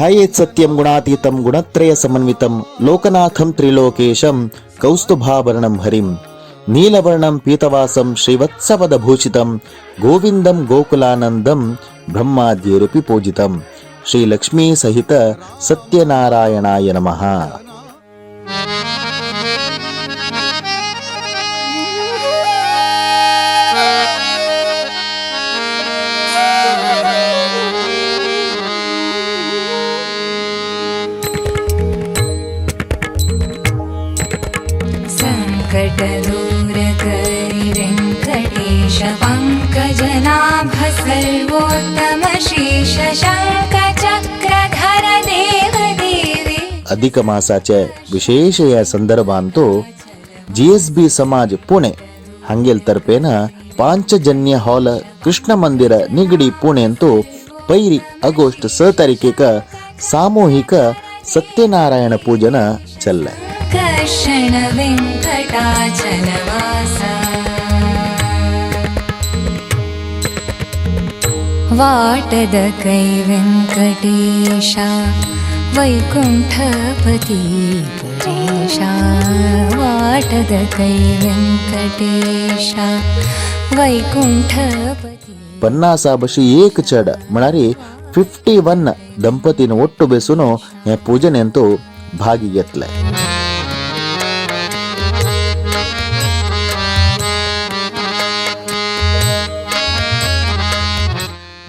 ध्यायेत सत्यम गुणातीतम गुणत्रय समन्वितम लोकनाथम त्रिलोकेशम कौस्तुभाभरणं हरिम नीलवर्णं पीतवासं श्रीवत्सपदभूषितं गोविंदं गोकुलानंदं ब्रह्माद्यैरपि पूजितं श्री लक्ष्मी सहित सत्यनारायणाय नमः. संकट दूर करि वेङ्कटेश पङ्कजनाभ सर्वोत्तम शीश शङ्ख चक्रधर देव देवे. अधिक मासाच्या विशेष या संदर्भांतो जीएसबी समाज पुणे हांगेल तर्फेन पांचजन्य हॉल, कृष्ण मंदिर, निगडी, पुणे अंतु पೈರಿ ಆಗಸ್ಟ್ 6 तारीखेक सामूहिक सत्यनारायण पूजन चल्ले. कर्षण वेङ्कटाचलवासा वाटद कै वेङ्कटेशा वैकुण्ठपति परेशा वाटद कै वेङ्कटेशा वैकुण्ठपति. 50 बशी एक चड म्हळ्यार 51 ದಂಪತಿನ ಒಟ್ಟು ಬೆಸುನು हे पूजनेंतु भागी घेतले.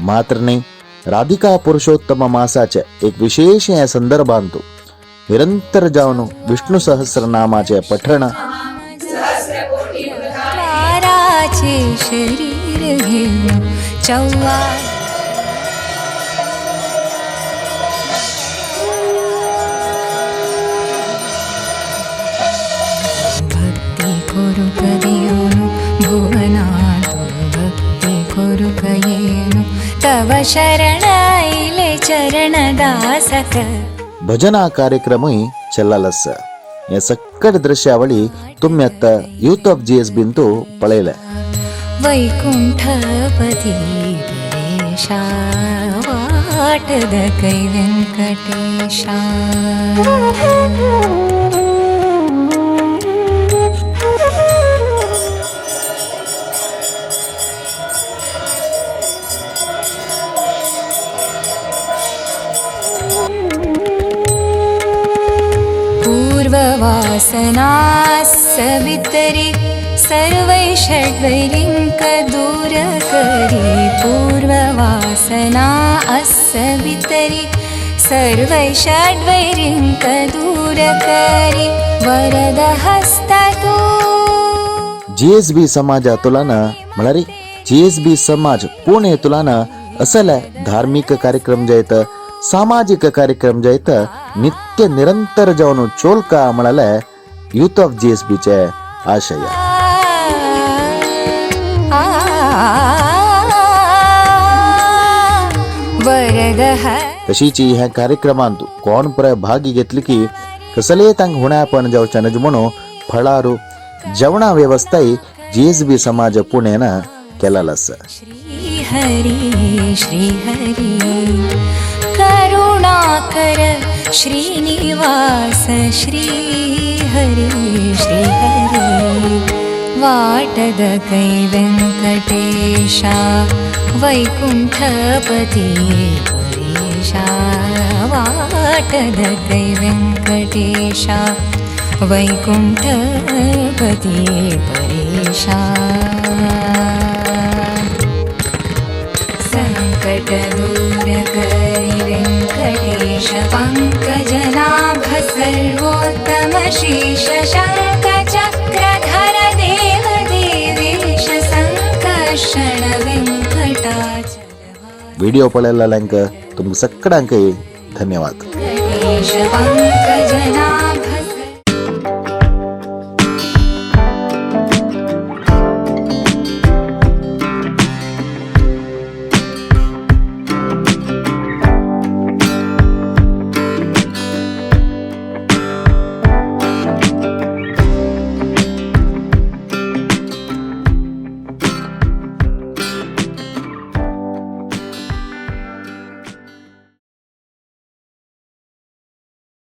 मात्र नाही, राधिका पुरुषोत्तम मासाचे एक विशेष या संदर्भांतु निरंतर जावन विष्णु सहस्रनामाचे पठण, द्वाराचे शरीर घेऊन चौवा भक्ती करूक देऊनु भुवनातु भक्ती करूक येनु तव शरण आईले चरण दासक. भजना कार्यक्रमय चल्लाल आसा. हे सक्कट दृश्यावळी तुमी आतां यूथ ऑफ जीएस बिंतू पळयले. वैकुण्ठपती परेशा वाटद कै वेङ्कटेशा. पूर्ववासना सवितरि सर्वै षड्वैरिङ्क दूर करी पूर्ववासना असवितरि सर्वै षड्वैरिङ्क दूर करी वरद हस्ता तू. जीएसबी समाजातुलान म्हळ्यार जीएसबी समाज पुणे तुलान असले धार्मिक कार्यक्रम जायत, सामाजिक कार्यक्रम जायत, नित्य निरंतर जावन चोलका म्हळ्यार यूथ ऑफ जीएसबीचे आशय. वरद तशीच ह्या कार्यक्रमांत कोण पुराय भागी घेतली की कसलेय तांकां हुण्यापण जावचें नज म्हणून फळारू जेवणा वेवस्थाय जीएसबी समाज पुणेन केलेलो आसा. श्री हरी श्री हरी करुणाकर श्रीनिवास श्री हरी श्री हरी वाटद कै वेङ्कटेशा वैकुण्ठपति परेशा वाटद कै वेङ्कटेशा वैकुण्ठपति परेशा संकट दूर करि वेङ्कटेश पङ्कजनाभ सर्वोत्तम शीश शङ्ख चक्रधर देव देवेश सङ्कर्षण वेङ्कटाचल व्हिडिओ पळयल्ल्यांक तुमकां सगळ्यांकय धन्यवाद. वेङ्कटेश पङ्कजनाभ.